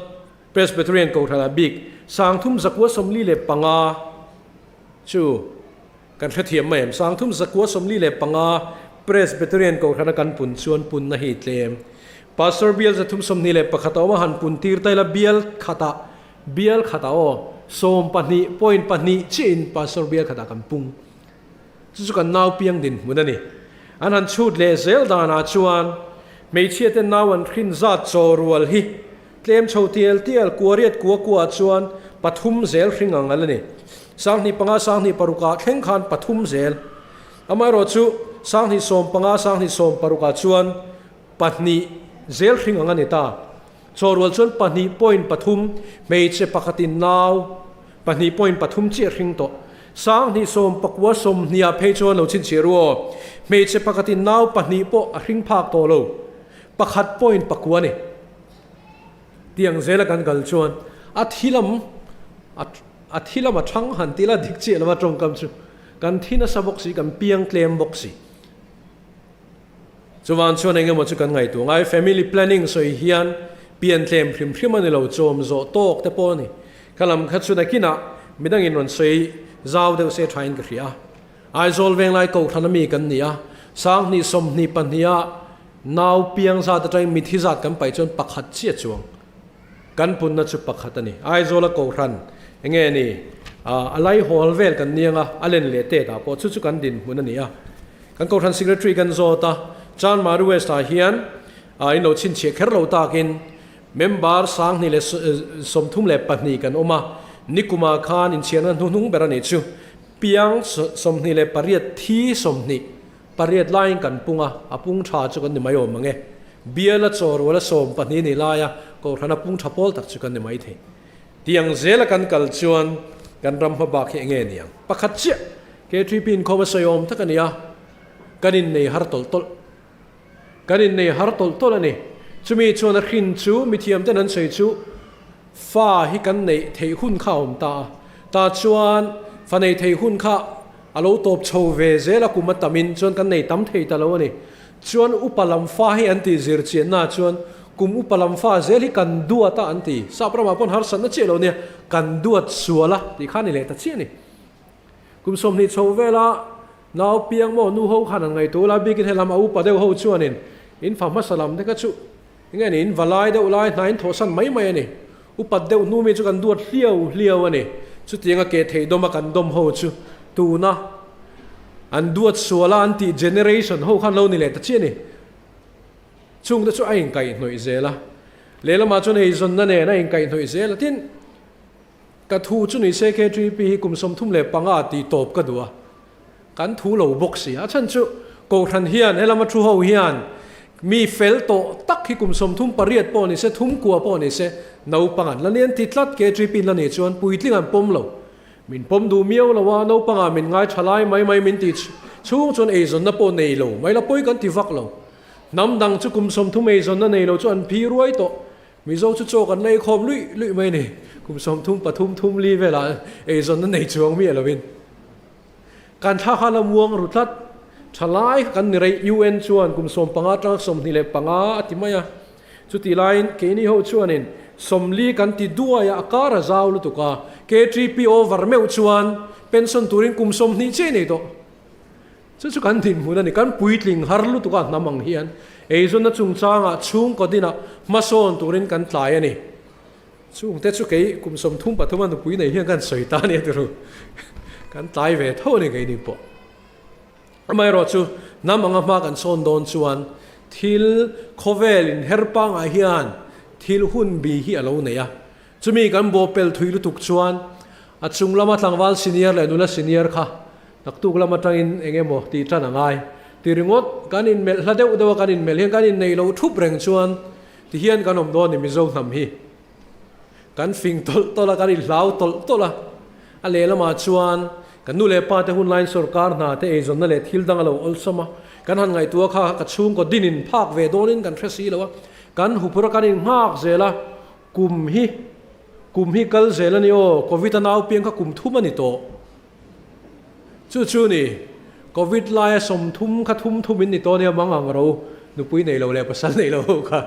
Presbyterian Kohhran ah bik 3945 chu Kan hrethiam mai em? 3945 Presbyterian Kohhrana kan pun chuan punna hi tlem. Pastor bial 321 a awm a, han pun tir ta ila bial khatah, bial khatah aw, sawmpahnih point pahnih chiahin Pastor bial khatah kan pung. Chu chu kan nau piang dinhmun a ni. An han chhut leh zel danah chuan hmeichhia te nau an hrin zat chaw rual hi Tlem chho tial tial kuariat kua kuaah chuan pathum zel hring ang al a ni. 25 26 ah thleng khan pathum zel. Amaherawh chu 2015 2016 ah chuan pahnih zel hring ang a ni ta. Chawhrual chuan pahnih point pathum hmeichhe pakhatin nau pahnih point pathum chiah hring tawh. 2019 20 ah phei chuan lo chhinchhiah ru aw. Hmeichhe pakhatin nau pahnih pawh a hring phak tawh lo. Pakhat point pakua a ni. Tiang zela kan kal chuan a thi lam a thi lam a thang han ti la dik chiah lova tawngkam chu kan thi nasa bawk si kan piang tlem bawk si. Chuvan chuan eng emaw chu kan ngaihtuah ngai family planning sawi hian pian tlem hrim hrim a ni lo chawm zawh tawk te pawh a ni. Kha lam kha chu nakinah midangin rawn sawi zau deuh se thain ka hria. Aizawl Venglai Kohhran ami kan ni a, 2022 ah nau piang zat atangin mithi zat kan paih chuan pakhat chiah chuang kan punna chu pakhat a ni. Aizawla Kohhran enge ni a laihawl vel kan niang a, a len leh tet ah pawh chu chu kan dinhmun a ni a. Kan Kohhran Secretary kan zawt a, Chanmari West ah hian in lo chhinchhiah kher lo takin member 2034 kan awm a, nikumah khan inchhiarna hnuhnung ber a nih chu. Piang 28 thi 20 pariat laiin kan pung a, a pung tha chu kan ni mai awm ang e. Biala chaw ruala 12 ni laia Kohhrana pung tha pawl tak chu kan ni mai thei. Tiang zela kan kal chuan kan ram hma bak hi enge ni ang? Pakhat chiah KTP inkhawm a sawi awm tak a ni a, kan innei har tawlh tawlh. Kan innei har tawlh tawlh a ni. Chumi chuan a hrin chu mithiamten an sawi chu fa hi kan neih theih hun kha a awm ta a. Tah chuan fa neih theih hun kha a lo tawp chho ve zel a kum a tamin chuan kan nei tam thei ta lo a ni. Chuan upa lam fa hi an tih zir chiannaah chuan kum upa lam fa zel hi kan duat a an ti. Sap ramah pawn harsatna chiah lo nia kan duat sual a tih kha a ni leh ta chiah a ni. Kum 20 chho vela nau piang maw nu ho khan an ngaihtuah la bikin helam a upa deuh ho chuanin in fa hmasa lam te kha chu enge ni in va lai deuh lai hna in thawhsan mai mai a ni. Upat deuh hnu mi chu kan duat hliau hliau a ni. Chutianga ke theih dawma kan dawm ho chu tuna an duat suala an tih generation ho khan lo ni leh ta chiah a ni. Chungte chu a inkaihhnawih zel a, lehlamah chuan eizawnna nen a inkaihhnawih zel a tin. Ka thu chu ni se KTP hi kum 35 tih tawp ka duh a, kan thu lo bawk si. A chhan chu Kohhran hian helama thu ho hian mi fel tawh tak hi kum 38 pawh ni se, thum kua pawh ni se naupang an la ni an ti tlat. KTP in la nih chuan puitling an pawm lo. Min pawm duh miau lo a, naupangah min ngai tha lai mai mai min tih chhung chuan eizawnna pawh nei lo mai la pawi kan ti vak lo. Hnam dang chu kum 30 eizawnna nei lo chu an phi ruai tawh. Mizo chu chaw kan lei khawm luih luih mai a ni. Kum 30 pathum thum li velah eizawnna nei chuang miah lovin kan thla kha la muang ru tlat. Tha lai kha kan ni rei UN chuan kum 15 atanga 25 a ti mai a. Chutih laiin keini ho chuanin 40 kan ti duai a, a kar a zau lutuk a, KTP over meuh chuan pension turin kum 20 chiah nei tawh. Chu chu kan dinhmun a ni, kan puitling har lutuk a hnam ang hian eizawnna chungchangah chhungkaw dinah hmasawn turin kan tlai a ni. Chungte chu kei kum 33 a nupui nei hian kan sawi ta a nia turu, kan tlai ve tho a ni keini pawh. Amaherawhchu, hnam anga hma kan sawn dawn chuan thil khawvel inher pangah hian thil hun bi hi a lo nei a. Chumi kan bawhpelh thui lutuk chuan a chung lama tlangval senior leh nula senior kha naktuk lam atangin eng emaw tih tan a ngai. Ti ringawt kan inmelh hla deuh deuh a, kan inmelh hian kan inneih loh thup reng chuan ti hian kan awm dawn ni Mizo hnam hi. Kan fing tawlh tawlh a, kan inhlau tawlh tawlh a. A lehlamah chuan kan nu leh pa te hunlaiin sorkar hna te eizawnna leh thil dang a lo awlsawm a, kan han ngaihtuah kha ka chhungkaw dinin phak ve dawnin kan hre si lo a, kan huphur a kan innghak zel a, kum hi kum hi kal zel a ni aw, Covid a nau piang kha kum thum a ni tawh. Chu chu ni, Covid laia 30 kha thum thum in ni tawh nia mang ang ro, nupui nei lo leh pasal nei lo ho kha.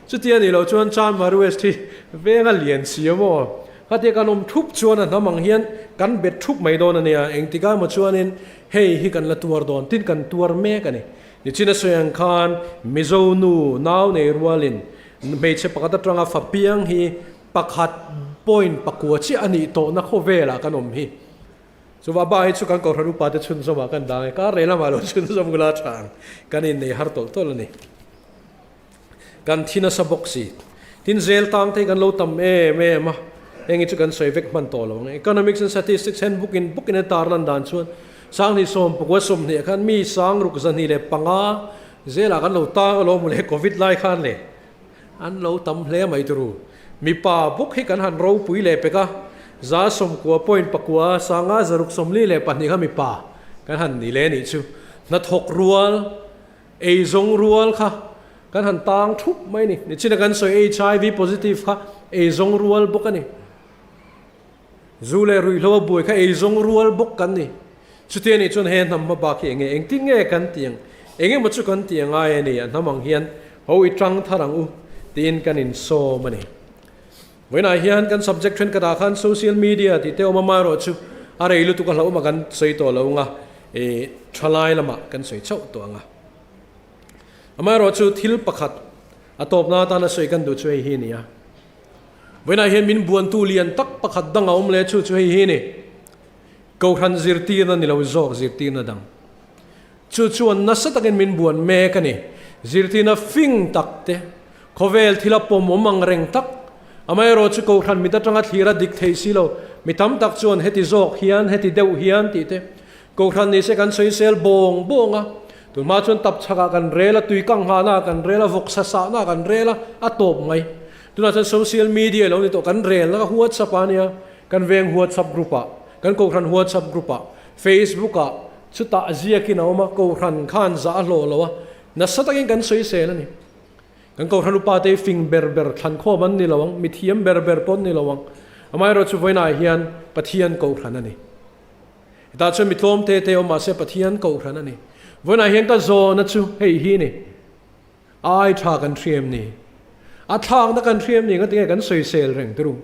Chutia ni lo chuan Chanmar West hi veng a lian si a maw? Khatia kan awm thup chuan a hnam ang hian kan bet thup mai dawn a nia, engtikah emaw chuanin hei hi kan la tuar dawn, tin kan tuar mek a ni. Nichina sawi ang khan Mizo nu nau nei rualin hmeichhe pakhat atanga fa piang hi pakhat point pakua chiah a nih tawhna khawvelah kan awm hi. Chuva ba hi chu kan Kohhran upa te chhunzawmah kan dang e, kar rei lamah lo chhunzawm gula tha ang, kan innei har tawlh tawlh a ni. Kan thi nasa bawk si. Tin zel tang te hi kan lo tam em em a, heng hi chu kan sawi vek hman tawh lo ang. Economics and Statistics handbook in book in a tar lan dan chuan 2019 20 khan mi 6205 zelah kan lo tang alawm le Covid lai khan le. An lo tam hle mai turu. Mipa bawk hi kan han ropui leh pek a, 90 point 9, 562 kha mipa kan han ni leh nih chu. Hnathawk rual, eizawng rual kha kan han tang thup mai ni. Nichina kan sawi HIV positive kha eizawng rual bawk a ni. Zu leh ruihhlo a buai kha eizawng rual bawk kan ni. Chutia nih chuan he hnam hma bak hi enge engtin nge kan ti ang? Engemaw chu kan ti angai a ni, a hnam ang hian ho i tang thar ang u tiin kan insawm a ni. Vawiinah hian kan subject thenkhatah khan social media tih te awm a, amaherawhchu a rei lutuk a hlauhawm a kan sawi tawh lo ang a, i thalai lamah kan sawi chauh tawh ang a. Amaherawhchu thil pakhat a tawpna atana sawi kan duh chu hei hi a ni a. Vawiinah hian min buantu lian tak pakhat dang a awm leh chu chu hei hi ni. Kohhran zirtirna ni lo zawk zirtirna dang. Chu chuan nasa takin min buan mek a ni. Zirtirna fing tak te, khawvel thila pawm awm ang reng tak, amaherawh chu Kohhran mit atanga thlir a dik thei si lo, mi tam tak chuan heti zawk hian, heti deuh hian tih te, Kohhran ni se kan sawisel bawng bawng a, tunhma chuan tap chhakah kan rel a, tui kang nghahnaah kan rel a, vawksa sahnaah kan rel a, a tawp mai. Tunah chuan social media lo ni tawh, kan relna kha WhatsApp ah a nia, kan veng WhatsApp group ah, kan Kohhran WhatsApp group ah, Facebook ah chutah ziakin a awm a, Kohhran khan zah a hlawh lo a, nasa takin kan sawisel a ni. Kan Kohhran upa te hi fing ber ber thlankhawm an ni lo ang, mithiam ber ber pawh an ni lo ang. Amaherawhchu vawiinah hian Pathian Kohhran a ni. Hetah chuan mi tlawm te te awm mahse Pathian Kohhran a ni. Vawiinah hian ka zawhna chu hei hi ni. Ai tha kan hriam ni. A thlakna kan hriam ni ngatinge kan sawisel reng turu.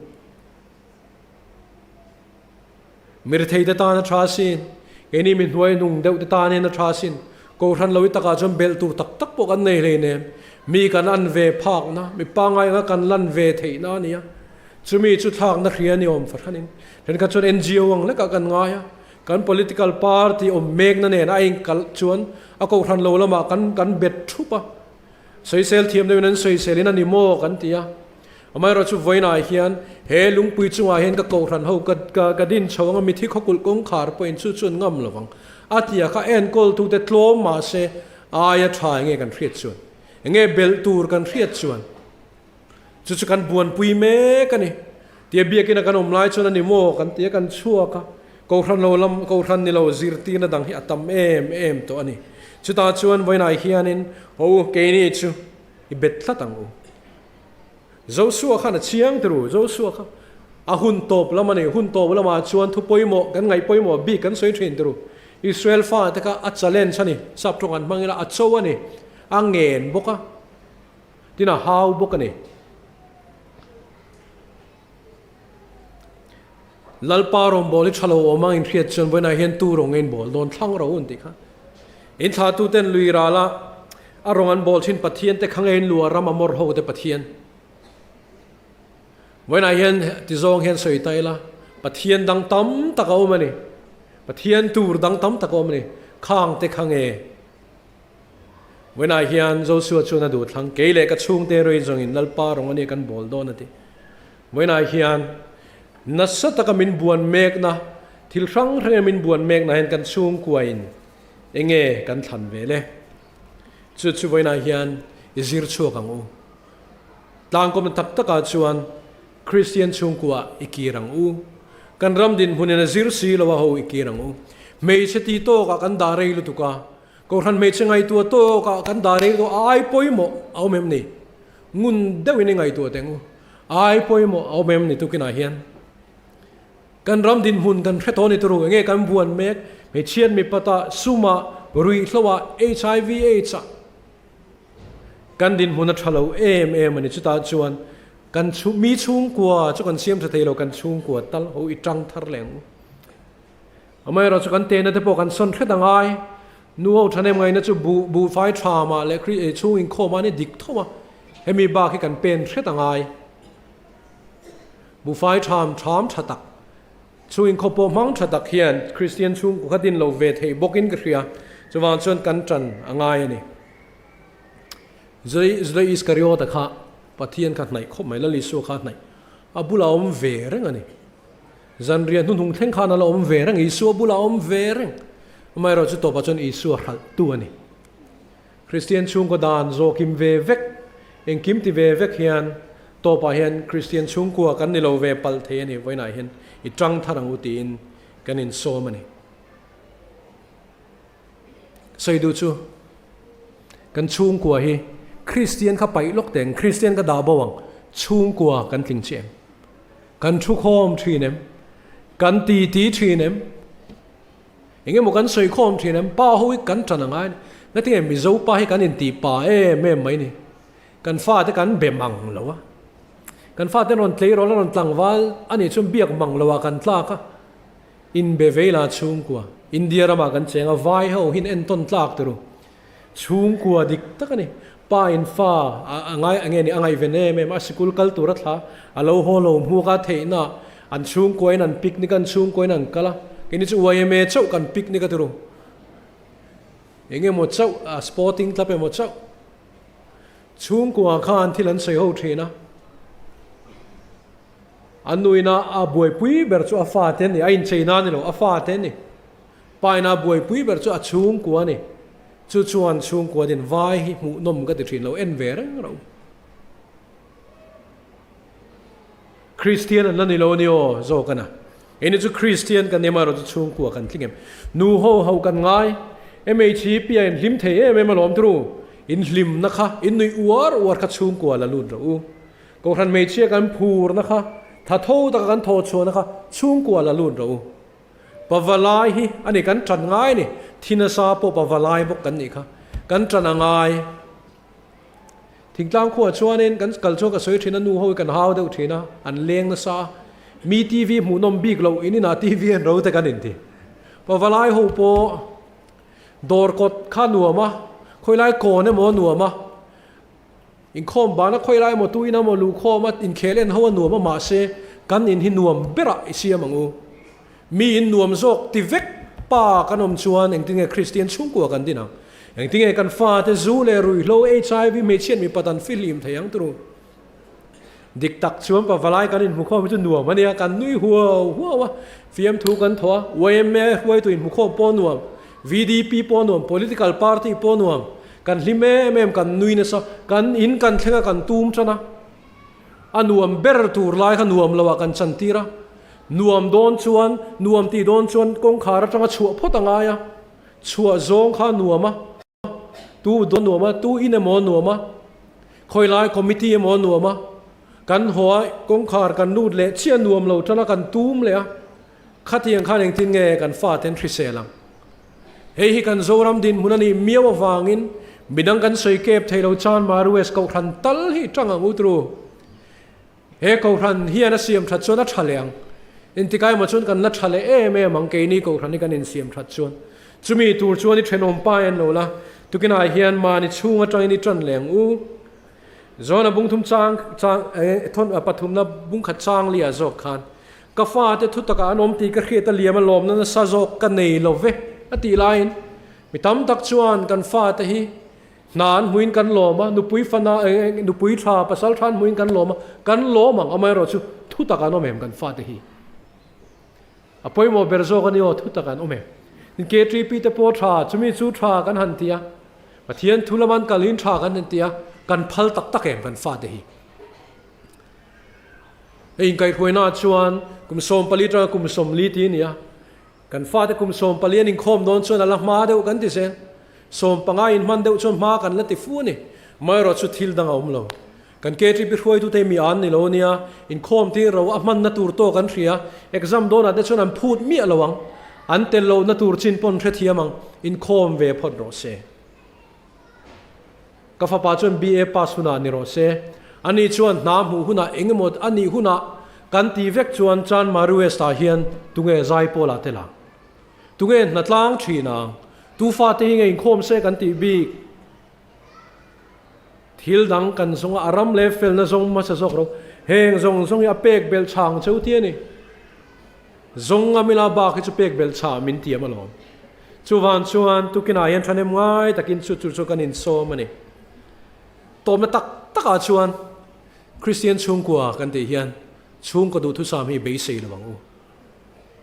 Mirthei te tan a tha sin. Keini mi hnuai nung deuh te tan hian a tha sin. Kohhran lo i takah chuan belh tur tak tak pawh kan nei hleinem. Mi kan an ve phakna, mi pangngai anga kan lan ve theihna a nia. Chumi chu thlakna hria ni awm fahranin thenkhat chuan NGO ang lekah kan ngai a, kan political party awm mekna nen a inkalh chuan a kohhran lo lamah kan kan bet thup a, sawisel thiam deuhin an sawiselin a ni maw kan ti a. Amaherawhchu chu vawiinah hian he lungpui chungah hian ka kohhran ho ka ka ka din chho anga mithi khawkulh kawngkhar pawhin chu chuan ngam lo vang a ti a, kha enkawltute tlawm mahse aia tha enge kan hriat chuan enge belh tur kan hriat chuan Chu chu kan buanpui mek a ni. Tia biakina kan awm lai chuan a ni maw kan ti a, kan chhuak a. Kohhran lo lam, kohhran ni lo zirtirna dang hi a tam em em tawh a ni. Chutah chuan vawiinah hianin haw u, keini chu i bet tlat ang u. Joshua khan a chiang turu, Joshua kha a hun tawp lam a ni. Hun tawp lamah chuan thu pawimawh, kan ngaih pawimawh bik kan sawi thin turu. Israel fate kha a challenge a ni, sap tawng an hmang ila a cho a ni, a ngen bawk a. Tin a hau bawk a ni. Lalpa rawngbâwl hi ṭha lo awm ang inhriat chuan vawiinah hian tu rawng nge in bâwl dawn thlang ro an tih kha. In thlahtuten lui râla a rawng an bâwl ṭhin Pathian te kha nge in lua ram a mawr ho te Pathian. Vawiinah hian ti zawng hian sawi ta ila, Pathian dang tam tak a awm a ni. Pathian tur dang tam tak a awm a ni. Khang te kha nge? Vawiinah hian Joshua chuan a duh thlang, Kei leh ka chhungte rei zawngin Lalpa rawng a nia kan bawl dawn a ti. Vawiinah hian nasa taka min buan mekna, thil hrang hranga min buan mekna hian kan chhungkuain enge kan thlan ve le? Chu chu vawiinah hian i zir chhuak ang u. Tlangkawmna tak takah chuan Kristian chhungkuaah i kir ang u. Kan ram dinhmunin a zir si lo a ho i kir ang u. Hmeichhe ti tawkah kan dah rei lutuk a, Kohhran hmeichhe ngaihtuah tawkah kan dah rei lutuk a, ai pawimawh a awm em ni? Ngun deuhin i ngaihtuah teh ang u. Ai pawimawh a awm em ni tukinah hian? Kan ram dinhmun kan hre tawh ni turu, enge kan buan mek? Hmeichhiat mipatah, sumah, ruihhloah, HIV AIDS-ah. Kan dinhmun a tha lo em em a ni. Chutah chuan kan mi chhungkua chu kan siam tha thei lo, kan chhungkua tal ho i tang thar leh ang u. Amaherawh chu kan tehna te pawh kan sawn hret a ngai. Nu ho thahnem ngaihna chu buh buhfai tha mah leh Kri chhung inkhawm a ni dik tho a, hemi bak hi kan pen hret a ngai. Buhfai tham tham tha tak, chhung inkhawp pawh hmang tha tak hian Kristian chhungkua kha din lo ve theih bawkin ka hria. Chuvang chuan kan tan a ngai a ni. Juda Iskariota kha Pathian kha hnaih khawp mai, Lal Isua kha hnaih a bulah a awm ve reng a ni. Zanriah hnuhnung thleng khan a la awm ve reng, Isua bulah a awm ve reng. Amaherawhchu chu tawpah chuan Isua hralhtu a ni. Kristian chhungkaw dan zawhkim ve vek, engkim ti ve vek hian tawpah hian Kristian chhungkua kan ni lo ve palh thei a ni, vawiinah hian i tang thar ang u tiin kan insawm a ni. Sawi duh chu kan chhungkua hi Kristian kha paih lawk teh ang, Kristian ka dah bo ang, chhungkua kan tling chiah em? Kan thu khawm thin em? Kan titi thin em? Eng emaw kan sawi khawm thin em? Pa ho hi kan tan a ngai a ni. Ngatinge Mizo pa hi kan intih pa em em mai ni. Kan fate kan be mang lo a. Kan fate rawn tleirawl a rawn tlangval a nih chuan biak mang lo ah kan tlak a. Inbe veila chhungkua. India ramah kan cheng a, vai ho hin entawn tlak tur u. Chhungkua dik tak a ni. Pa in fa a ngai a nge ni a ngaihven em em a, sikul kal tur a thla a lo haw lo hmuak a theihna an chhungkua in an picnic a, an chhungkua in an kal a. Keini chu YMA chauh kan picnic a turu. Eng emaw chauh a sporting club emaw chauh. Chhungkua khan thil an sawi ho thin a. A nuina a buaipui ber chu a fate a ni, a incheina a ni lo, a fate a ni. Paina a buaipui ber chu a chhungkua a ni. Chu chuan chhungkua din vai hi hmuhnawm ka ti thin lo, en ve reng rau. Kristian an la ni lo a ni aw, zawk a na. Engni chu Kristian kan ni amaherawh chu chhungkua kan tling em. Nu ho ho kan ngai, MHP a inhlim thei em em alawm turu. Inhlimna kha, innuih uar uar kha chhungkua la lut rawh u. Kohhran hmeichhia kan phurna kha, tha tho taka kan thaw chhuahna kha chhungkua la lut rawh u. Pavalai hi a ni kan tan ngai a ni, thi nasa pawh pavalai bawk kan nih kha, kan tan a ngai. Thingtlang khuaah chuanin kan kal chuan ka sawi thin a, nu ho hi kan hau deuh thin a, an leng nasa a, mi TV hmuhnawm bik loh in inah TV an ro te kan inti. Pavalai ho pawh dawr kawt kha nuam a, khawilai kawn emaw a nuam a, Inkhawm bana khawi lai emaw tuin emaw luhkhawm a inkhel en ho a nuam a mahse kan in hi nuam berah i siam ang u. Mi in nuam zawk ti vek pa kan awm chuan engtinge Kristian chhungkua kan din ang? Engtinge kan fate zu leh ruihhlo, HIV, hmeichhiat mipat an fihlim thei ang turu? Dik tak chuan pavalai kan inhmukhawm hi chu nuam a nia, kan nui huau huau a, fiamthu kan thaw a, yma hruaitu inhmukhawm pawh nuam, VDP pawh nuam, political party pawh nuam, Kan hlim em em, kan nui nasa, kan in kan thleng a, kan tum tan a, a nuam ber tur lai kha nuam lo ah kan chan tir a, nuam dawn chuan, nuam tih dawn chuan kawngkhar atanga chhuah phawt a ngai a, chhuah zawng kha a nuam a, tu dawn nuam a, tu in emaw a nuam a, khawi lai committee emaw a nuam a, kan haw a, kawngkhar kan lut leh chiah nuam lo tan a, kan tum leh a, khatiang khan engtin nge kan faten hrisel ang. Hei hi kan Zoram dinhmun a nih miau avangin midang kan sawi kep thei lo chuan Marues Kohhran tal hi tang ang u tru. He Kohhran hian a siam that chuan a tha leh ang. Intikai emaw chuan kan la tha leh em em ang keini kohhran hi kan insiam that chuan. Chumi tur chuan i thenawm pa en lo la, tukinah hian mahni chhung atangin i tan leh ang u. Zona bungthum chang chang eh thawn pathumna bungkhat chang liah zawk khan ka fate thu takah an awm tih ka hriat a liam a lawmna nasa zawk ka nei lo ve a tih laiin mi tam tak chuan kan fate hi Hna an hmuin kan lawm a, nupui fana nupui tha, pasal tha an hmuin kan lawm a, kan lawm ang, amaherawhchu thu tak an awm em kan fate hi? A pawimawh ber zawk a ni aw, thu tak an awm em? Tin KTP te pawh tha, chumi chu tha kan han ti a, Pathian thu lama an kalhin tha kan han ti a, kan phal tak tak em kan fate hi? Hei inkaihhruaina chuan kum 14 atanga kum 40 ti a ni a, Kan fate kum 14 an inkhawm dawn chuan a la hma deuh kan ti zel. 15 inhman deuh chuan hma kan la ti fu a ni. Amaherawh chu thil dang a awm lo. Kan KTP hruaitute mi an ni lo nia, inkhawm tir ro a hmanna tur tawk an hria. Exam dawnah te chuan an phut miah lo ang. An tel lohna tur chin pawn hrethiam ang. Inkhawm ve phawt rawh se. Ka fapa chuan BA pass hunah ni rawh se. Ani chuan hna hmuh hunah eng emaw a nih hunah kan ti vek chuan Chanmari West ah hian tunge zai pawl ah tel ang? Tunge hna tlang thin ang? Tu fate hi nge inkhawm se kan tih bik? Thil dang kan zawng a, a ram leh felna zawng hmasa zawk ro. Heng zawng zawng hi a pek belh chhang cheu ti a ni. Zawng amila bak hi chu pek belh chhah min tiam alawm. Chuvan chuan tukinah hian thahnem ngai takin chu chu chu kan insawm a ni. Tawpna tak takah chuan Kristian chhungkua kan tih hian chhungkaw duhthusam hi beisei lo ang u.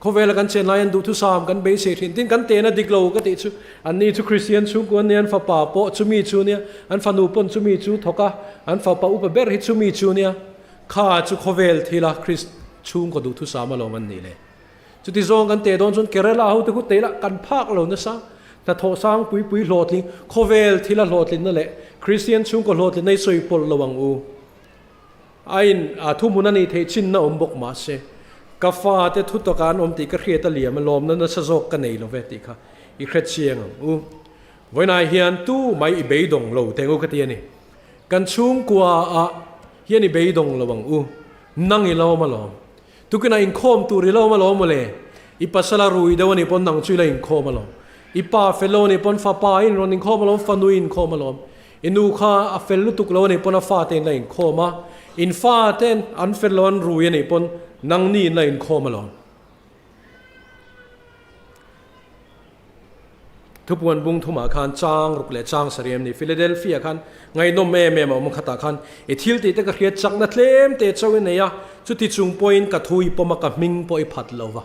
Khawvela kan chen lai hian duhthusam kan beisei thin. Tin kan tehna dik lo ka tih chu anni chu Kristian chhungkua an nia, an fapa pawh chumi chu nia, an fanu pawn chumi chu thawk a, an fapa upa ber hi chumi chu nia. Kha chu khawvel thila Krist chhungkaw duhthusam alawm an nih le. Chuti zawng kan teh dawn chuan Kerala hote khu teh lah kan phak lo nasa. Hnathawh sang pui pui hlawhtling, khawvel thila hlawhtlinna leh Kristian chhungkaw hlawhtlinna i sawi pawlh lo ang u. A in a thuhmun a nih theih chinna awm bawk mahse, ka fate thu taka an awm tih ka hriat a liam a, lawmna nasa zawk ka nei lo ve tih kha i hre chiang ang u. Vawiinah hian tu mai i beidawng lo teng u ka ti a ni. Kan chhungkua ah hian i beidawng lo ang u. Nang i lawm alawm. Tukinah inkhawm tur i lawm alawm mawle. I pasal a rui deuh anih pawn nang chu i la inkhawm alawm. I pa fel lo anih pawn fapa in rawn inkhawm alawm, fanu i inkhawm alawm. I nu kha a fel lutuk lo anih pawn a fate in la inkhawm a, in fate an fel lo an rui anih pawn nangni in la inkhawm alawm. Thupuan bung thumah khan chang ruk leh chang sarih em ni? Philadelphia khan ngaihnawm em em a awm khatah khan i thil tih te ka hriat chakna tlem te chauh i nei a, chuti chung pawhin ka thu i pawm a, ka hming pawh i phat lo va.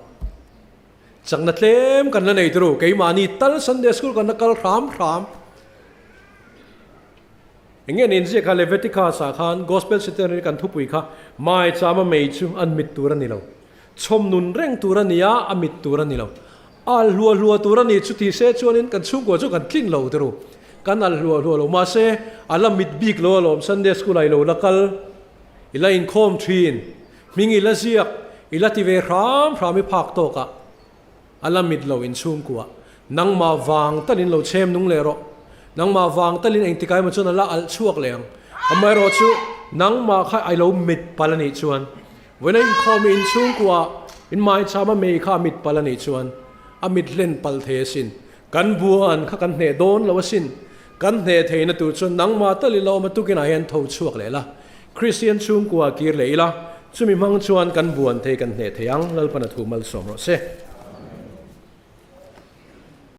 Chakna tlem kan la nei turu, keimahni tal Sunday school kan la kal hram hram. Eng nge nin ziak kha Leviticus ah khan Gospel Centenary kan thupui kha Maichama mei chu an mit tur a ni lo. Chhawm nun reng tur a ni a, a mit tur a ni lo. Al hluah hluah tur a ni chu ti se chuanin kan chhungkua chu kan tlin lo turu. Kan al hluah hluah lo. Mahse, a la mit bik lo alawm Sunday school ah i lo la kal, i la inkhawm thin, hming i la ziak, i la ti ve hram hram i phak tawk ah a la mit lo in chhungkua. Nangmah vang talin lo chhem nung leh rawh. Nangmah vang talin engtikah emaw chuan a la alh chhuak leh ang. Amaherawh chu nangmah kha i lo mit palh a nih chuan Vawiina inkhawm i inchhungkua in maicham a mei kha a mit palh a nih chuan a mit hlen palh thei asin. Kan buan kha kan hneh dawn lo asin. Kan hneh theihna tur chuan nangmah tal ila awm a tukinah hian tho chhuak leh la. Kristian chhungkua kir leh ila, chumi hmang chuan kan buan thei kan hneh thei ang, Lalpan a thu malsawm rawh se.